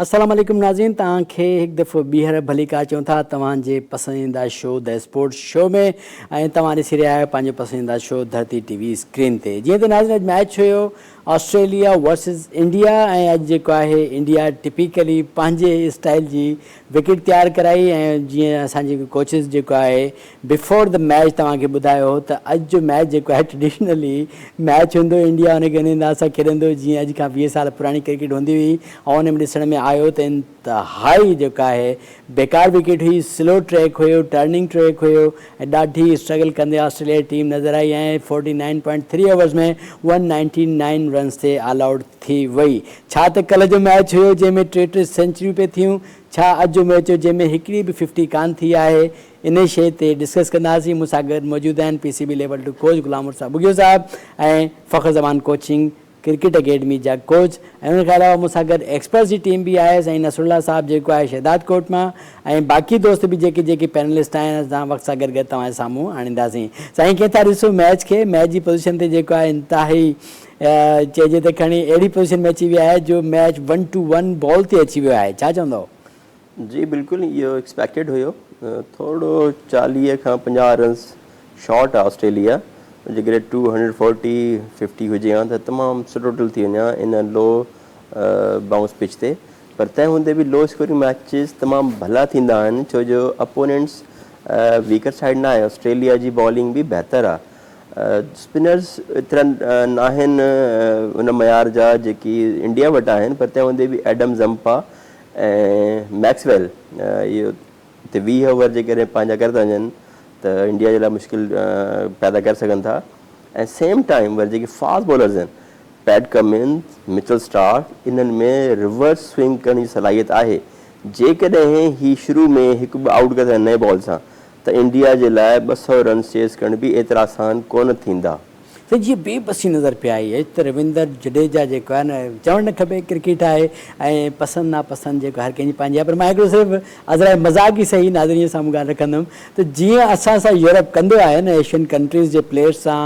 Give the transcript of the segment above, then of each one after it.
السلام عليڪم ناظرين، توهان کي هڪ دفعو ٻيهر ڀليڪار چئون ٿا توهان جي پسنديده شو the sports show ۾، ۽ توهان ڏسي رهيا آهيو پنهنجو پسنديده شو ڌرتي ٽي وي اسڪرين تي. جيئن ته ناظرين، اڄ ميچ هيو آسٽريليا ورسز انڊيا، ۽ اڄ جيڪو آهي انڊيا ٽپيڪلي پنهنجي اسٽائل جي وڪيٽ تيار ڪرائي، ۽ جيئن اسان جي ڪوچز جيڪو آهي بفور the match توهان کي ٻڌايو هو ته اڄ جو ميچ جيڪو آهي ٽريڊيشنلي ميچ هوندو، انڊيا ان کي ان انداز سان کيڏندو جيئن اڄ کان 20 سال پراڻي ڪرڪيٽ هوندي هئي، ۽ ان ۾ ڏسڻ ۾ آيو ته انتهائي جيڪو آهي بيڪار وڪيٽ هئي، سلو ٽريڪ هيو، ٽرننگ ٽريڪ هيو، ۽ ڏاڍي اسٽرگل ڪندي آسٽريليا جي ٽيم نظر آئي ۽ 49.3 اوورز ۾ 199 رنز تي آل آئوٽ ٿي وئي. ڇا ته ڪلهه جو ميچ هيو جنهن ۾ ٽي ٽي سينچريون پئي ٿيون، ڇا اڄ جو ميچ هيو جنهن ۾ هڪڙي به ففٽي ڪانه ٿي آهي. انهي شيء تي ڊسڪس ڪنداسين. مون سان گڏ موجود آهن P C B level 2 coach Ghulam Murtaza Bughio صاحب ۽ فخر زمان ڪوچنگ ڪرڪيٽ اڪيڊمي جا ڪوچ، ۽ ان کان علاوه مون سان گڏ ايڪسپرٽس جي ٽيم به آهي، سائين نصرالله صاحب جيڪو آهي شهداد ڪوٽ مان، ۽ باقي دوست به جيڪي جيڪي پينلسٽ آهن اسان وقت سان گڏ گڏ توهان جي سامهون آڻينداسين. سائين ڪيئن ٿا ڏسو ميچ کي؟ ميچ جي پوزيشن تي جيڪو آهي انتهائي چئجي ته کڻي اهڙي پوزيشن ۾ اچي وئي آهي جو ميچ 1 ٽو 1 بال تي اچي ويو آهي، ڇا چوندؤ؟ جي بلڪل اهو ايڪسپيڪٽيڊ هيو، ٿورو 40 کان 50 رنس شارٽ آ آسٽريليا، جيڪڏهن 240 50 هجي ها ته تمام سٺو ٽوٽل ٿي وڃي ها ان لو بائونس پچ تي، پر تنهن هوندي به لو اسڪورنگ ميچز تمام ڀلا ٿيندا آهن ڇو جو اپوننٽس ويڪر سائيڊ نه آهي، آسٽريليا جي بالنگ به بهتر آ، اسپنرز ايترا ناهن ان معيار جا جيڪي انڊيا وٽ آهن، پر تنهن هوندي به ايڊم زمپا ۽ ميڪسويل اهو هتي 20 اوور جيڪڏهن پنهنجا ڪري ٿا وڃن ته انڊيا جي لاء مشڪل پيدا ڪري سگهن ٿا، ۽ سيم ٽائيم وري جيڪي فاسٽ بالرز آهن پيٽ ڪمنز، مچل اسٽارڪ، انهن ۾ ريورس سوئنگ ڪرڻ جي صلاحيت آهي، جيڪڏهن هي شروع ۾ هڪ ٻه آئوٽ ڪري ٿا وڃن نئين بال سان ته انڊيا جي لاء 200 رنس چيس ڪرڻ به ايترا آسان ڪونه ٿيندا. سائين جيئن بي بسي نظر پئي آئي اڄ ته رويندر جڊيجا جيڪو آهي نه، چوڻ نه کپي ڪرڪيٽ آهي ۽ پسند نا پسند جيڪو هر ڪنهن جي پنهنجي آهي، پر مان هڪڙو صرف ازراء مذاق ئي سهي ناظرين جي سامهون ڳالهه رکندم ته جيئن اسان سان يورپ ڪندو آهي نه ايشين ڪنٽريز جي پليئرس سان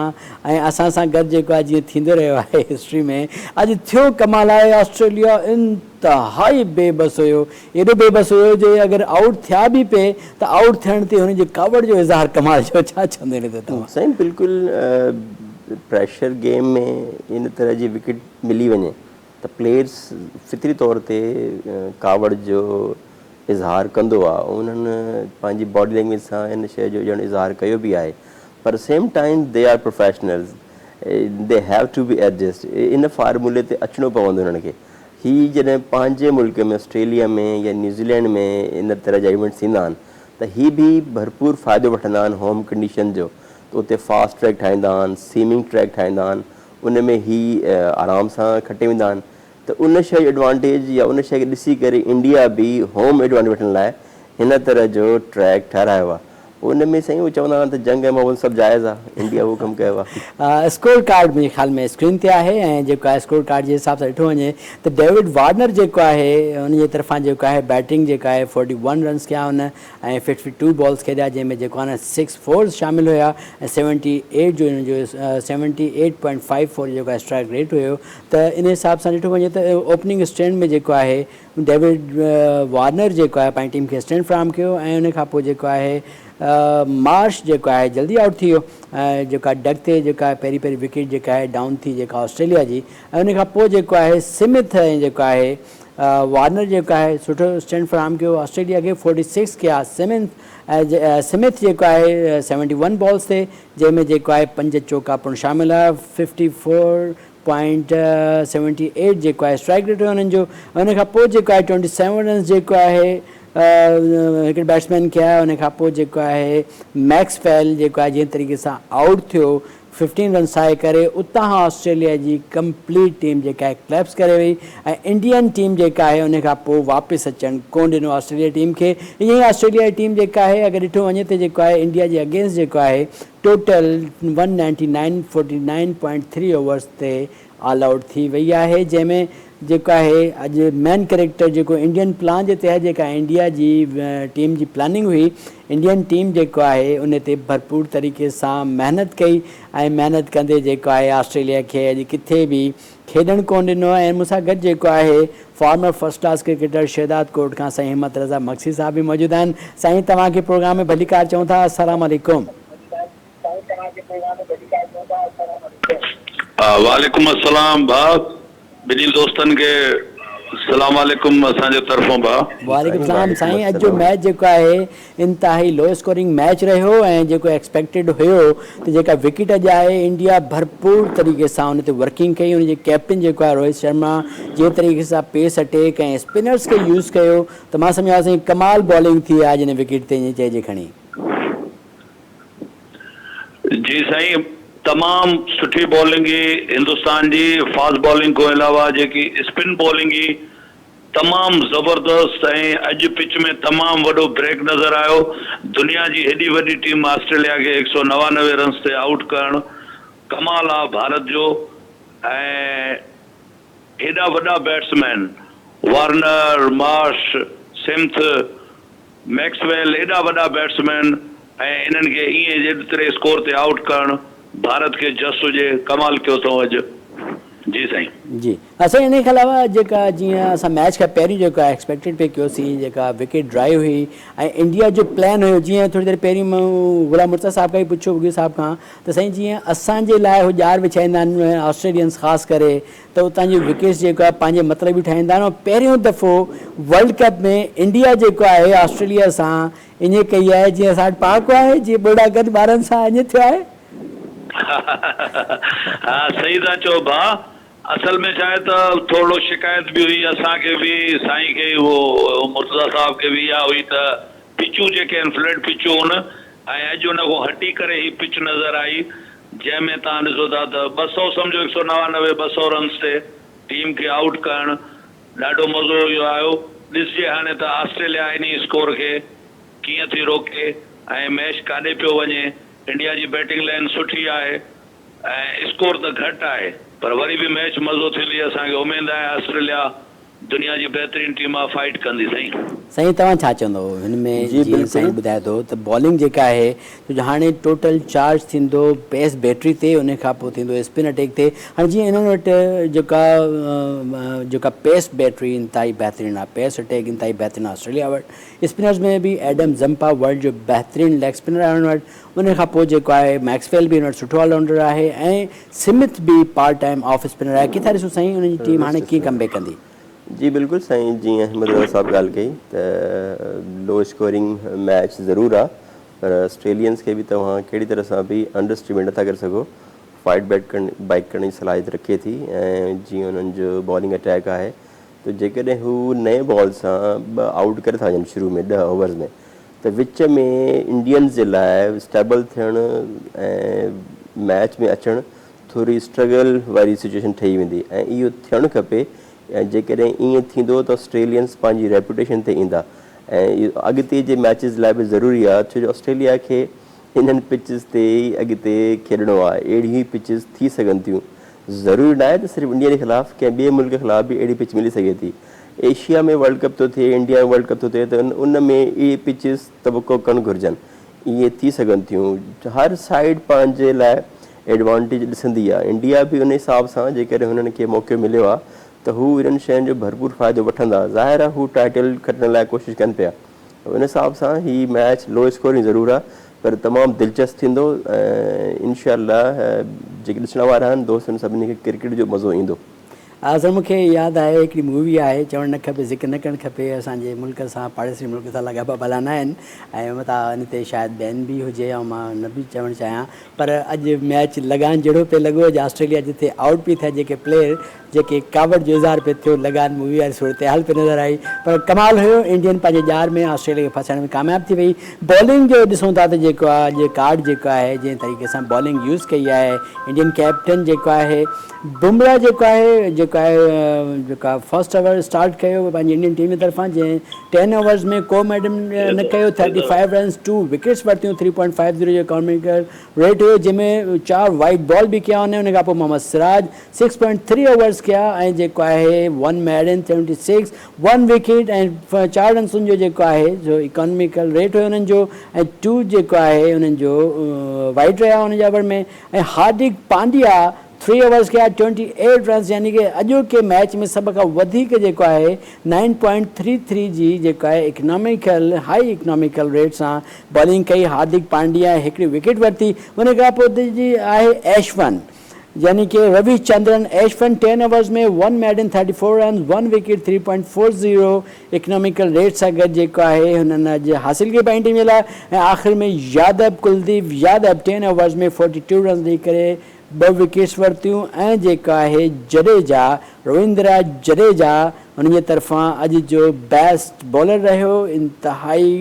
۽ اسان سان گڏ جيڪو آهي جيئن ٿيندو رهيو آهي هسٽري ۾، اڄ ٿيو ڪمال آهي، آسٽريليا انتهائي بي بس هيو، ايڏو بي بس هيو جو اگر آئوٽ ٿيا به پئي ته آئوٽ ٿيڻ تي هن جي ڪاوڙ جو اظهار ڪمال جو، ڇا چوندو ان تي توهان؟ سائين بلڪل پريشر گيم ۾ ان طرح جي وڪيٽ ملي وڃي ته پليئرس فطري طور تي ڪاوڙ جو اظهار ڪندو آ، انهن پنهنجي باڊي لينگويج سان ان شيء جو ڄڻ اظهار ڪيو به آهي، پر same time they are professionals, they have to be adjust, ان فارمولي تي اچڻو پوندو انهن کي. هي جڏهن پنهنجي ملڪ ۾ آسٽريليا ۾ يا نيوزيلينڊ ۾ ان طرح جا ايونٽس ٿيندا آهن ته هي به ڀرپور فائدو وٺندا آهن هوم ڪنڊيشن جو ته اتي فاسٽ ٽريڪ ٺاهيندا آهن، سيمنگ ٽريڪ ٺاهيندا آهن، ان ۾ هي آرام سان کٽي ويندا آهن ته ان شيء جو ايڊوانٽيج يا ان شيء کي ڏسي ڪري انڊيا به هوم ايڊوانٽيج وٺڻ لاء هن طرح جو ٽريڪ ٺهرايو آهي. پوء ان ۾ سائين هو چوندا آهن ته جنگ ۽ محبت سڀ جائز آهي، انڊيا اهو ڪم ڪيو آهي. اسڪور ڪارڊ منهنجي خيال ۾ اسڪرين تي آهي ۽ جيڪو آهي اسڪور ڪارڊ جي حساب سان ڏٺو وڃي ته ڊيوڊ وارنر جيڪو آهي ان جي طرفان جيڪو آهي بيٽنگ جيڪا آهي 41 رنس ڪيا هن ۽ 52 بالز کيڏيا جنهن ۾ جيڪو آهي نه 6 فورز شامل هيا ۽ 78 جو ان جو 78.54 جيڪو آهي اسٽرائڪ ريٽ هيو ته ان حساب سان ڏٺو وڃي ته اوپننگ اسٽينڊ ۾ جيڪو آهي ڊيوڊ وارنر جيڪو آهي پنهنجي ٽيم کي اسٽينڊ فراهم ڪيو ۽ ان کان پوء جيڪو آهي مارش جيڪو آهي جلدي آئوٽ ٿي ويو ۽ جيڪا ڊڪ تي جيڪا آهي پهرين پهرين وڪيٽ جيڪا آهي ڊائون ٿي جيڪا آسٽريليا جي ۽ ان کان پوء جيڪو آهي سمٿ ۽ جيڪو آهي وارنر جيڪو آهي سٺو اسٽينڊ فراهم ڪيو آسٽريليا کي 46 ڪيا سمٿ ۽ سمٿ جيڪو آهي 71 بالز تي جنهن ۾ جيڪو آهي پنج چوڪا پڻ شامل هيا 54.78 جيڪو آهي اسٽرائڪ ريٽ هيو انهن جو. ان کان پوء جيڪو آهي 27 رنس جيڪو آهي هڪڙي بيٽسمين کي آيا. ان کان پوء جيڪو آهي ميڪس فيل جيڪو آهي جنهن طريقي سان آئوٽ ٿيو 15 رنس ٺاهي ڪري، اتان کان آسٽريليا جي ڪمپليٽ ٽيم جيڪا آهي ڪليپس ڪري وئي ۽ انڊين ٽيم جيڪا آهي ان کان پوء واپس اچڻ ڪونه ڏنو آسٽريليا ٽيم کي. ائين ئي آسٽريليا جي ٽيم جيڪا آهي اگر ڏٺو وڃي ته جيڪو آهي انڊيا جي اگينسٽ جيڪو آهي ٽوٽل 199 49.3 اوورز تي آل آئوٽ ٿي وئي آهي جنهن ۾ جيڪو آهي اڄ مين ڪريڪٽر جيڪو انڊين پلان جي تحت جيڪا انڊيا جي ٽيم جي پلاننگ هئي انڊين ٽيم جيڪو آهي ان تي ڀرپور طريقي سان محنت ڪئي ۽ محنت ڪندي جيڪو آهي آسٽريليا کي اڄ ڪٿي به کيڏڻ ڪونه ڏنو ۽ مون سان گڏ جيڪو آهي former first class cricketer Shahdadkot کان سائين همت رضا مگسي صاحب به موجود آهن سائين توهان کي پروگرام ۾ ڀليڪار چئون ٿا السلام عليڪم. وعليڪم السلام ڀاء ٻنهي دوستن کي السلام عليڪم اسان جي طرفون ڀاء. وعليڪم السلام سائين اڄ جو ميچ جيڪو آهي انتهائي لو اسڪورنگ ميچ رهيو ۽ جيڪو ايڪسپيڪٽيڊ هيو ته جيڪا وڪيٽ اڄ آئي انڊيا ڀرپور طريقي سان ان تي ورڪنگ ڪئي ان جي ڪيپٽن جيڪو آهي روهت شرما جنهن طريقي سان پيس اٽيڪ ۽ اسپنرز کي يوز ڪيو ته مان سمجهان سائين ڪمال بالنگ ٿي آهي اڄ ان وڪيٽ تي ائين چئجي کڻي. جي سائين تمام سٺي بالنگ هئي هندستان جي فاسٽ بالنگ کان علاوه جيڪي اسپن بالنگ هئي تمام زبردست ۽ اڄ پچ ۾ تمام وڏو بريڪ نظر آيو دنيا جي هيڏي وڏي ٽيم آسٽريليا کي هڪ سئو 99 رنس تي آئوٽ ڪرڻ ڪمال آ ڀارت جو ۽ هيڏا وڏا بيٽسمين وارنر مارش سمٿ ميڪسويل ايڏا وڏا بيٽسمين ۽ انهن کي ائين ايتري اسڪور تي آئوٽ ڪرڻ ڀارت کي جس هجي ڪمال ڪيو اٿئون اڄ جي سائين. جي ها سائين انهي کان علاوه جيڪا جيئن اسان ميچ کان پهريون جيڪا ايڪسپيڪٽيڊ پئي ڪيوسين جيڪا وڪيٽ ڊرائي هئي ۽ انڊيا جو پلان هيو جيئن ٿوري دير پهريون مون غلام مرتضيٰ صاحب کان ئي پڇيو وگهيو صاحب کان ته سائين جيئن اسان جي لاء هو ڄار وڇائيندا آهن آسٽريلينس خاص ڪري ته اتان جي وڪيٽس جيڪو آهي پنهنجي مطلب ئي ٺاهيندا آهن ۽ پهريون دفعو ورلڊ ڪپ ۾ انڊيا جيڪو آهي آسٽريليا سان ائين ڪئي آهي جيئن اسان وٽ پهاڪو آهي جيئن ٻرڙا گڏ ٻارن سان ائين ٿيو آهي. ها صحيح ٿا چئو ڀاء اصل ۾ ڇا آهي ته ٿورڙو شڪايت به هئي اسان کي به سائين کي اهو مرتضيٰ صاحب کي به اها هئي ته پچون جيڪي آهن فليٽ پچون هن ۽ اڄ ان کان هٽي ڪري هي پچ نظر آئي جنهن ۾ توهان ڏسو ٿا ته 200 سمجهو هڪ سئو 99 200 رنس تي ٽيم کي آئوٽ ڪرڻ ڏاڍو مزو اهو آيو. ڏسجي هاڻي ته آسٽريليا انهي اسڪور کي ڪيئن ٿي روڪي ۽ ميچ ڪاڏي پيو وڃي. انڊيا جي بيٽنگ لائن سٺي آهي ۽ اسڪور ته گهٽ آهي پر وري به ميچ مزو ٿيندي اسان کي اميد آهي آسٽريليا دنيا جي بهترين ٽيم آ فائيٽ ڪندي سائين. سائين توهان ڇا چوندو هن ۾ جي جيئن سائين بلڪل. ٻڌائي ٿو ته بالنگ جيڪا آهي ڇو جو هاڻي ٽوٽل چارج ٿيندو پيس بيٽري تي ان کان پوء ٿيندو اسپن اٽيڪ تي هاڻي جيئن انهن وٽ جيڪا جيڪا پيس بيٽري انتهائي بهترين آهي پيس اٽيڪ انتهائي بهترين آهي آسٽريليا وٽ اسپنرز ۾ به ايڊم زمپا ورلڊ جو بهترين ليگ اسپنر آهي انهن وٽ ان کان پوء جيڪو آهي ميڪسويل به ان وٽ سٺو آل رائونڊر آهي ۽ سمٿ به پارٽ ٽائيم آف اسپنر آهي ڪٿان ڏسون سائين انهن جي ٽيم هاڻي ڪيئن ڪم بيڪ ڪندي. جي بلڪل سائين جيئن احمد رضا صاحب ڳالهه ڪئي ته لو اسڪورنگ ميچ ضرور آ پر آسٽريلينز کي به توهان ڪهڙي طرح سان به انڊر اسٽيميٽ نٿا ڪري سگهو فائٽ بيڪ ڪرڻ بيڪ ڪرڻ جي صلاحيت رکي ٿي ۽ جيئن انهن جو بالنگ اٽيڪ آهي ته جيڪڏهن هو نئين بال سان ٻه آئوٽ ڪري ٿا وڃن شروع ۾ 10 اوورز ۾ ته وچ ۾ انڊينز جي لاء اسٽيبل ٿيڻ ۽ ميچ ۾ اچڻ ٿوري اسٽرگل واري سچويشن ٺهي ويندي ۽ اهو ٿيڻ کپي ۽ جيڪڏهن ائين ٿيندو ته آسٽريلينز پنهنجي ريپوٽيشن تي ايندا ۽ اهو اڳتي جي ميچز لاء به ضروري آهي ڇو جو آسٽريليا کي انهن پچز تي ئي اڳتي کيڏڻو آهي اهڙيون ئي پچز ٿي سگهن ٿيون ضروري ناهي ته صرف انڊيا جي خلاف ڪنهن ٻئي ملڪ خلاف به اهڙي پچ ملي سگهي ٿي. ايشيا ۾ ورلڊ ڪپ ٿو ٿئي، انڊيا ۾ ورلڊ ڪپ ٿو ٿئي ته ان ۾ اهي پچز توقع ڪرڻ گهرجن. اهي ٿي سگهن ٿيون. هر سائيڊ پنهنجي لاء ايڊوانٽيج ڏسندي آهي. انڊيا به ان حساب سان جيڪڏهن هنن کي موقعو مليو آهي ته هو انهن شين جو ڀرپور فائدو وٺندا. ظاهر آهي هو ٽائيٽل کٽڻ لاء ڪوشش ڪن پيا. ان حساب سان هي ميچ لو اسڪورنگ ضرور آهي پر تمام دلچسپ ٿيندو ۽ انشاء الله جيڪي ڏسڻ وارا آهن دوستن سڀني کي ڪرڪيٽ جو مزو ايندو. سر مون کي ياد آهي هڪڙي مووي آهي چوڻ نه کپي ذڪر نه ڪرڻ کپي اسان جي ملڪ سان پاڙيسري ملڪ سان لاڳاپا ڀلا نه آهن ۽ متان ان تي شايد بين به هجي ۽ مان نه به چوڻ چاهيان پر اڄ ميچ لگان جهڙو پئي لڳو اڄ آسٽريليا جتي آئوٽ پئي ٿيا جيڪي پليئر جيڪي ڪاوڙ جو اظهار پئي ٿيو لگان مووي واري صورتحال پئي نظر آئي پر ڪمال هيو انڊين پنهنجي ڄار ۾ آسٽريليا کي ڦاسائڻ ۾ ڪامياب ٿي وئي بالنگ جو ڏسون ٿا ته جيڪو آهي اڄ ڪارڊ جيڪو آهي جنهن طريقي سان بالنگ يوز ڪئي آهي انڊين ڪيپٽن جيڪو آهي بمرا جيڪو آهي جيڪو. جيڪو آهي جيڪا فرسٽ اوور اسٽارٽ ڪيو پنهنجي انڊين ٽيم جي طرفان جنهن ٽين اوورز ۾ ڪو ميڊن نه ڪيو thirty five runs two wickets ورتيون ٿري پوائنٽ فائيو زيرو جو اڪاناميڪل ريٽ هيو جنهن ۾ چار وائيٽ بال به ڪيا هن ان کان پوء Mohammed Siraj six point three overs ڪيا ۽ جيڪو آهي one maiden seventy six one wicket ۽ چار رنسن جو جيڪو آهي سو اڪاناميڪل ريٽ هيو انهن جو ۽ ٽو جيڪو آهي انهن جو وائيٽ رهيا ان جي اوور ۾ ۽ هاردڪ پانڊيا ٿري اوورز ڪيا ٽوئنٽي ايٽ رنز يعني ڪي اڄوڪي ميچ ۾ سڀ کان وڌيڪ جيڪو آهي نائن پوائنٽ ٿري ٿري جي جيڪو آهي اڪناميڪل هائي اڪناميڪل ريٽ سان بالنگ ڪئي هاردڪ پانڊيا هڪڙي وڪيٽ ورتي ان کان پوء جي آهي ايشون يعني ڪي Ravichandran Ashwin ten overs ۾ one maiden thirty four runs one wicket three point four zero economical rate سان گڏ جيڪو آهي هنن اڄ حاصل ڪئي پنهنجي ٽيم جي لاء ۽ آخر ۾ يادب ڪلديپ يادب ٽين اوورز ۾ فورٽي ٽو رنز ڏئي ڪري ٻه وڪيٽس ورتيون ۽ جيڪو آهي جڊيجا رويندرا جڊيجا هن جي طرفان اڄ جو بيسٽ بالر رهيو انتهائي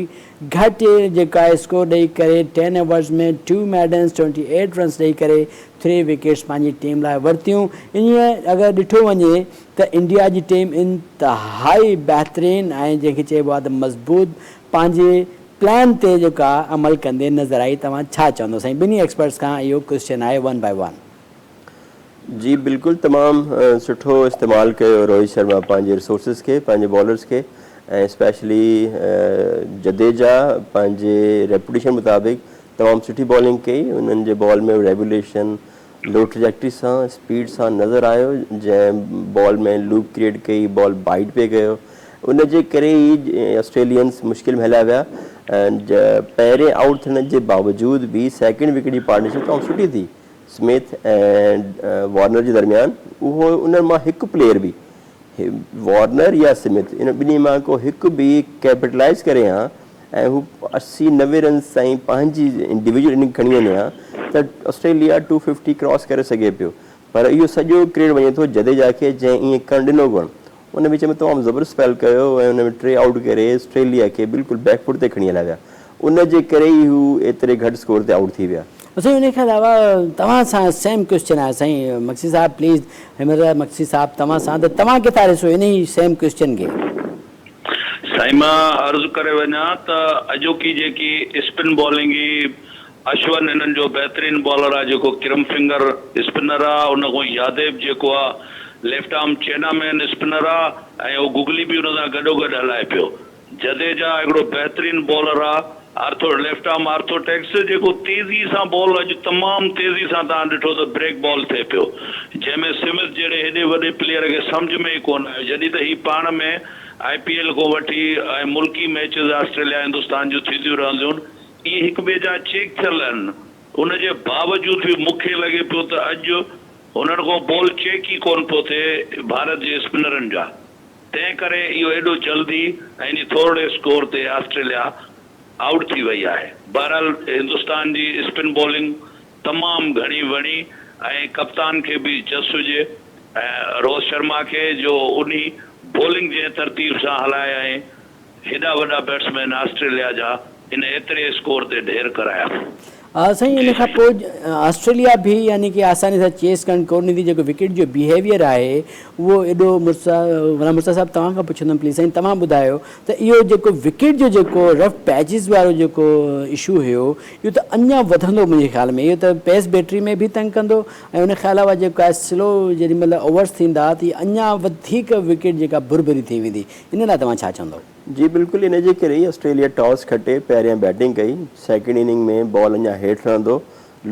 گهٽ جيڪو آهي اسڪور ڏئي ڪري ten overs ۾ two maidens twenty eight runs ڏئي ڪري ٿري وڪيٽس پنهنجي ٽيم لاء ورتيون ائين اگر ڏٺو وڃي ته انڊيا جي ٽيم انتهائي بهترين ۽ جنهن کي چئبو آهي ته مضبوط پنهنجي پلان تي جيڪا عمل ڪندي نظر آئي توهان ڇا چوندو سائين ٻنهي ايڪسپرٽس کان اهو ڪوئسچن آهي ون بائي ون. جي بلڪل تمام سٺو استعمال ڪيو روهت شرما پنهنجي ريسورسز کي پنهنجي بالرز کي ۽ اسپيشلي جديجا پنهنجي ريپوٽيشن مطابق تمام سٺي بالنگ ڪئي انهن جي بال ۾ ريگوليشن لو ٽريجيڪٽري سان اسپيڊ سان نظر آيو جنهن بال ۾ لوپ ڪريئيٽ ڪئي بال بائيٽ پئي ڪيو ان جي ڪري ئي آسٽريلينز مشڪل ۾ هليا ويا ۽ پهرين آئوٽ ٿيڻ جي باوجود به سيڪنڊ وڪيٽ جي پارٽنرشپ تمام سٺي ٿي سمٿ ۽ وارنر جي درميان اهو انهن مان هڪ پليئر به وارنر يا سمٿ انهن ٻنهي مان ڪو هڪ به ڪيپيٽلائيز ڪري ها ۽ هو 80 90 رنز تائين پنهنجي انڊيويجول اننگ کڻي وڃي ها ته آسٽريليا ٽو ففٽي ڪراس ڪري سگهي پيو پر اهو سڄو ڪريڊٽ وڃي ٿو جديجا کي جنهن ائين ڪرڻ ڏنو ڪونه ان وچ ۾ تمام زبردست اسپيل ڪيو ۽ ان ۾ ٽي آئوٽ ڪري آسٽريليا کي بلڪل بيڪ فوٽ تي کڻي هليا ويا ان جي ڪري ئي هو ايتري گهٽ اسڪور تي آئوٽ ٿي ويا. سائين انهي کان علاوه توهان سان سيم ڪوئسچن آهي سائين مگسي صاحب پليز احمد رضا مگسي صاحب توهان سان ته توهان ڪٿا ڏسو انهي سيم ڪوئسچن کي. سائين مان عرض ڪري وڃان ته اڄوڪي جيڪي اسپن بالنگ هئي اشون هنن جو بهترين بالر آهي جيڪو ڪرم فنگر اسپنر آهي ان کان ياديب جيڪو آهي left arm China man spinner آهي ۽ اهو گگلي به ان سان گڏوگڏ هلائي پيو جديجا هڪڙو بهترين بالر آ آرٿو ليفٽ آرم آرٿوٽيڪس جيڪو تيزي سان بال اڄ تمام تيزي سان توهان ڏٺو ته بريڪ بال ٿئي پيو جنهن ۾ سمٿ جهڙي هيڏي وڏي پليئر کي سمجهه ۾ ئي ڪونه آيو جڏهن ته هي پاڻ ۾ آء پي ايل کان وٺي ۽ ملڪي ميچز آسٽريليا هندستان جون ٿينديون رهنديون اهي هڪ ٻئي جا چيڪ ٿيل آهن ان جي باوجود به مون کي لڳي پيو ته اڄ هنن کان بال چيڪ ئي ڪونه پيو ٿئي ڀارت جي اسپنرن جا. تنهن ڪري اهو ايڏو جلدي ۽ انهي ٿورڙي اسڪور تي آسٽريليا آئوٽ ٿي وئي آهي. بهرحال هندستان جي اسپن بالنگ تمام گهڻي وڻي ۽ ڪپتان کي به جس هجي ۽ روهت شرما کي جو انهي بولنگ جنهن ترتيب سان هلائي ۽ هيڏا وڏا بيٽسمين آسٽريليا جا ان ايتري اسڪور تي ڍير ڪرايا. سائين ان کان پوء آسٽريليا به يعني ڪي آساني سان چيس ڪرڻ ڪونه ڏيندي جيڪو وڪيٽ جو بيهيويئر آهي اهو ايڏو مرتضيٰ غلام مرتضيٰ صاحب توهان کان پڇندم پليز سائين توهان ٻڌايو ته اهو جيڪو وڪيٽ جو جيڪو رف پيچز وارو جيڪو اشو هيو اهو ته اڃا وڌندو منهنجي خيال ۾ اهو ته پيس بيٽري ۾ به تنگ ڪندو ۽ ان کان علاوه جيڪو آهي سلو جيڏي مهل اوورس ٿيندا ته اڃا وڌيڪ وڪيٽ جيڪا ڀرڀري ٿي ويندي ان لاء توهان ڇا چوندو؟ جي بلڪل ان جي ڪري ئي آسٽريليا ٽاس کٽي پهريان بيٽنگ ڪئي، سيڪنڊ اننگ ۾ بال اڃا هيٺ رهندو،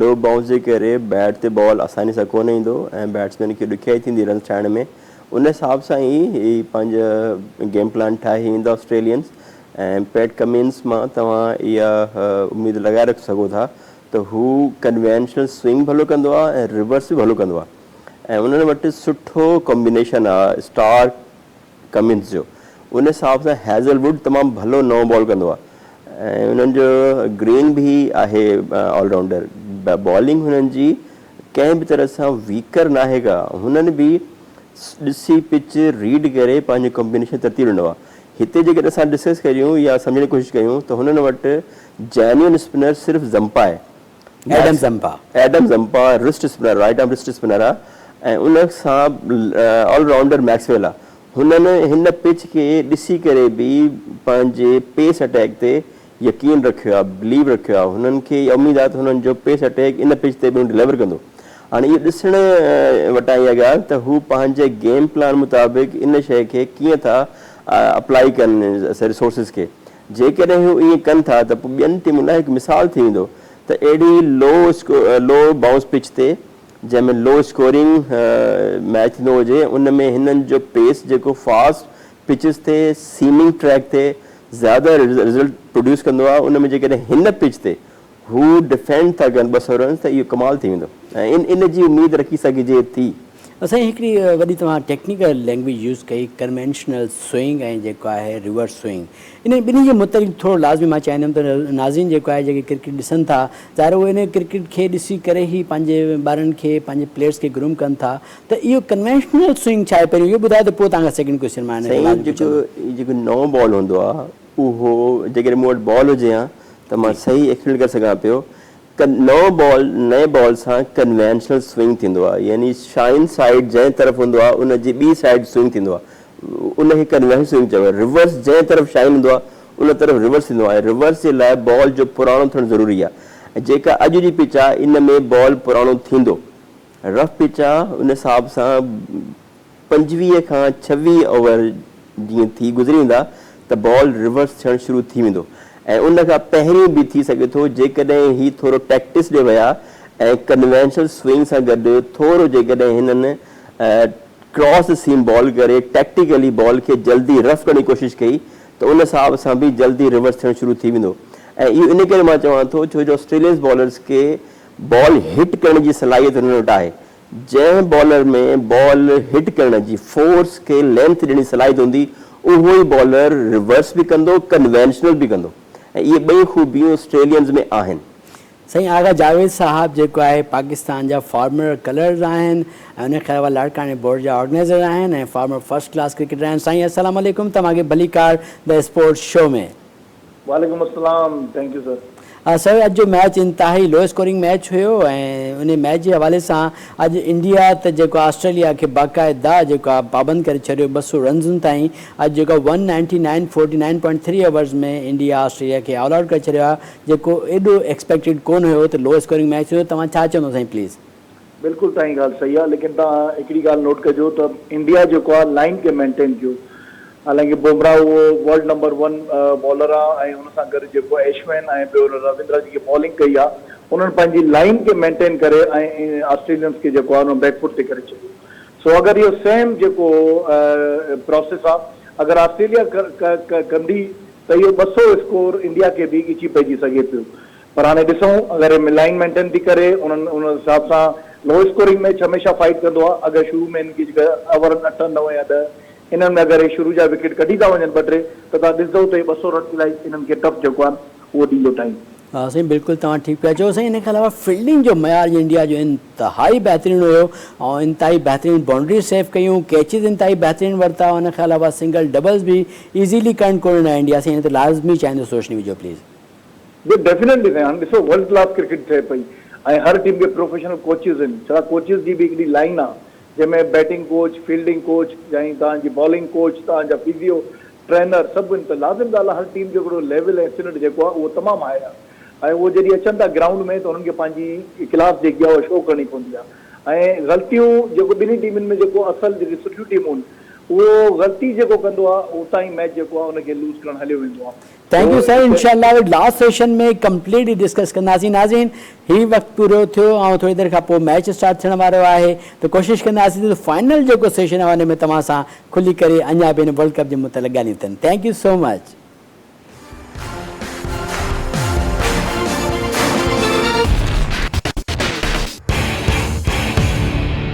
لو بائونس جي ڪري بيٽ تي بال آساني سان ڪونه ايندو ۽ بيٽسمين کي ڏکيائي ٿيندي رنس ٺاهڻ ۾ ان حساب سان ئي هي پنهنجو گيم پلان ٺاهي ايندا آسٽريلينز ۽ پيٽ ڪمنز مان توهان اها اميد لڳائي رکي سگهو ٿا ته هو ڪنوينشنل سوئنگ ڀلو ڪندو آهي ۽ ريورس به ڀلو ڪندو آهي ۽ انهن وٽ سٺو ڪمبينيشن آهي اسٽارڪ ڪمنز جو ان حساب سان هيزل ووڊ تمام ڀلو نئون بال ڪندو آهي ۽ انهن جو گرين به آهي آل رائونڊر بالنگ هنن جي ڪنهن به طرح سان ويڪر ناهي ڪا هنن به ڏسي پچ ريڊ ڪري پنهنجو ڪمبينيشن ترتيب ڏنو آهي هتي جيڪڏهن اسان ڊسڪس ڪريون يا سمجهڻ جي ڪوشش ڪيون ته هنن وٽ جينيون اسپنر صرف زمپا آهي Adam Zampa. Adam Zampa wrist spinner right arm wrist spinner آ ۽ ان سان آل رائونڊر ميڪسويل آ. هنن هن پچ کي ڏسي ڪري به پنهنجي پيس اٽيڪ تي يقين رکيو آ، بليو رکيو آ. هنن کي اها اميد آ ته هنن جو پيس اٽيڪ ان پچ تي به ڊليور ڪندو. هاڻي اهو ڏسڻ وٽان اها ڳالهه ته هو پنهنجي گيم پلان مطابق ان شيء کي ڪيئن ٿا اپلائي ڪن ريسورسز کي. جيڪڏهن هو ائين ڪن ٿا ته پوء ٻين ٽيمن لاء هڪ مثال ٿي ويندو ته اهڙي لو لو بائونس پچ تي جنهن ۾ لو اسڪورنگ ميچ ٿيندو هجي ان ۾ هنن جو پيس جيڪو فاسٽ پچز تي سيمنگ ٽريڪ تي زياده رزلٽ پروڊيوس ڪندو آهي ان ۾ جيڪڏهن هن پچ تي هو ڊفينڊ ٿا ڪن 200 رنز ته اهو ڪمال ٿي ويندو ۽ ان جي اميد رکي سگهجي ٿي. سائين هڪڙي وڏي توهان ٽيڪنيڪل لينگويج يوز ڪئي ڪنوينشنل سوئنگ ۽ جيڪو آهي ريورس سوئنگ انهن ٻنهي جي متعلق ٿورو لازمي مان چاهيندم ته ناظرين جيڪو آهي جيڪي ڪرڪيٽ ڏسن ٿا ظاهر اهي ان ڪرڪيٽ کي ڏسي ڪري ئي پنهنجي ٻارن کي پنهنجي پليئرس کي گروم ڪن ٿا ته اهو ڪنوينشنل سوئنگ ڇا آهي پهريون اهو ٻڌايو ته پوء توهان کان سيڪنڊ ڪوئسچن مان هن کي سائين لازمي جيڪو پڇندم. جيڪو نئون بال هوندو آهي اهو جيڪڏهن مون وٽ بال هجي ها ته مان صحيح ايڪسپلين ڪري سگهان پيو نئون بال نئين بال سان ڪنوينشنل سوئنگ ٿيندو آهي يعني شائن سائيڊ جنهن طرف هوندو آهي ان جي ٻي سائيڊ سوئنگ ٿيندو آهي ان کي ڪنوينشنل سوئنگ چئبو آهي ريورس جنهن طرف شائن هوندو آهي ان طرف ريورس ٿيندو آهي ريورس جي لاء بال جو پراڻو ٿيڻ ضروري آهي جيڪا اڄ جي پچ آهي ان ۾ بال پراڻو ٿيندو رف پچ آهي ان حساب سان 25 کان 26 اوور جيئن ٿي گذري ويندا ته بال ريورس ٿيڻ شروع ٿي ويندو ۽ ان کان پهرين به ٿي سگهي ٿو جيڪڏهن هي ٿورو ٽيڪٽس ڏي ويا ۽ ڪنوينشنل سوئنگ سان گڏ ٿورو جيڪڏهن هنن ڪراس سيم بال ڪري ٽيڪٽيڪلي بال کي جلدي رف ڪرڻ جي ڪوشش ڪئي ته ان حساب سان به جلدي ريورس ٿيڻ شروع ٿي ويندو ۽ اهو ان ڪري مان چوان ٿو ڇو جو آسٽريلين بالرز کي بال هٽ ڪرڻ جي صلاحيت هنن وٽ آهي جنهن بالر ۾ بال هٽ ڪرڻ جي فورس کي لينٿ ڏيڻ جي صلاحيت هوندي اهو ئي بالر ريورس به ڪندو ڪنوينشنل به ڪندو ۽ اهي ٻئي خوبيون آسٽريلينز ۾ آهن. سائين آغا جاويد صاحب جيڪو آهي پاڪستان جا فارمر ڪلرز آهن ۽ ان کان علاوه لاڙڪاڻي بورڊ جا آرگنائيزر آهن ۽ فارمر فرسٽ ڪلاس ڪرڪيٽر آهن سائين السلام عليڪم توهان کي ڀليڪار the sports show ۾. وعليڪم السلام thank you sir. سر اڄ جو ميچ انتهائي لو اسڪورنگ ميچ هيو ۽ انهي ميچ جي حوالي سان اڄ انڊيا ته جيڪو آسٽريليا کي باقاعده جيڪو آهي پابند ڪري ڇڏيو 200 رنزن تائين اڄ جيڪو 199 49.3 اوورز ۾ انڊيا آسٽريليا کي آل آئوٽ ڪري ڇڏيو آهي جيڪو ايڏو ايڪسپيڪٽيڊ ڪونه هيو ته لو اسڪورنگ ميچ هيو توهان ڇا چوندو سائين پليز. بلڪل توهان جي ڳالهه صحيح آهي ليڪن توهان هڪڙي ڳالهه نوٽ ڪجو ته انڊيا جيڪو آهي لائن کي مينٽين ڪيو حالانڪه بمرا اهو ورلڊ نمبر ون بالر آهي ۽ ان سان گڏ جيڪو اشون ۽ ٻيو رويندرا جيڪي بالنگ ڪئي آهي انهن پنهنجي لائن کي مينٽين ڪري ۽ آسٽريلينس کي جيڪو آهي بيڪ فوٽ تي ڪري ڇڏيو سو اگر اهو سيم جيڪو پراسيس آهي اگر آسٽريليا ڪندي ته اهو 200 اسڪور انڊيا کي به ڳچي پئجي سگهي پيو پر هاڻي ڏسون اگر هي لائين مينٽين ٿي ڪري انهن ان حساب سان لو اسڪورنگ ميچ هميشه فائيٽ ڪندو آهي اگر شروع ۾ هن کي جيڪا اوورن 8 9 يا 10 انهن ۾ اگر هي شروع جا وڪيٽ ڪڍي ٿا وڃن ٻه ٽي ته توهان ڏسندو ته هي 200 رن الاهي انهن کي ٽف جيڪو آهي اهو ڏيندو ٽائيم. ها سائين بلڪل توهان ٺيڪ پيا چئو سائين ان کان علاوه فيلڊنگ جو معيار انڊيا جو انتهائي بهترين هيو ۽ انتهائي بهترين بائونڊري سيف ڪيون ڪيچز انتهائي بهترين ورتا ان کان علاوه سنگل ڊبلز به ايزيلي ڪرڻ ڪونه ڏنا انڊيا سائين ان تي لازمي چاهيندس روشني وجهو پليز. جي ڊيفينيٽلي سائين هاڻي ڏسو ورلڊ ڪلاس ڪرڪيٽ ٿئي پئي ۽ هر ٽيم کي پروفيشنل ڪوچز آهن ڇا ڪوچز جي به هڪڙي لائين آ جنهن ۾ بيٽنگ ڪوچ فيلڊنگ ڪوچ يعني توهان جي بالنگ ڪوچ توهان جا فزيو ٽرينر سڀ آهن ته لازم ڳالهه آ هر ٽيم جو هڪڙو ليول ۽ اسٽينڊرڊ جيڪو آ اهو تمام هاء آ ۽ اهو جڏهن اچن ٿا گرائونڊ ۾ ته انهن کي پنهنجي ڪلاس جيڪي آ اها شو ڪرڻي پوندي آ ۽ غلطيون جيڪو ٻنهي ٽيمن ۾ جيڪو اصل جيڪي سٺيون ٽيمون آهن اهو غلطي جيڪو ڪندو آ اتان ئي ميچ جيڪو آ ان کي لوز ڪرڻ هليو ويندو آ. Thank you sir انشاء الله لاسٽ سيشن ۾ ڪمپليٽلي ڊسڪس ڪنداسين ناظرين هي وقت پورو ٿيو ۽ ٿوري دير کان پوء ميچ اسٽارٽ ٿيڻ وارو آهي ته ڪوشش ڪنداسين ته فائنل جيڪو سيشن آهي ان ۾ توهان سان کلي ڪري اڃا به هن ورلڊ ڪپ جي متعلق ڳالهيون ٿين thank you so much.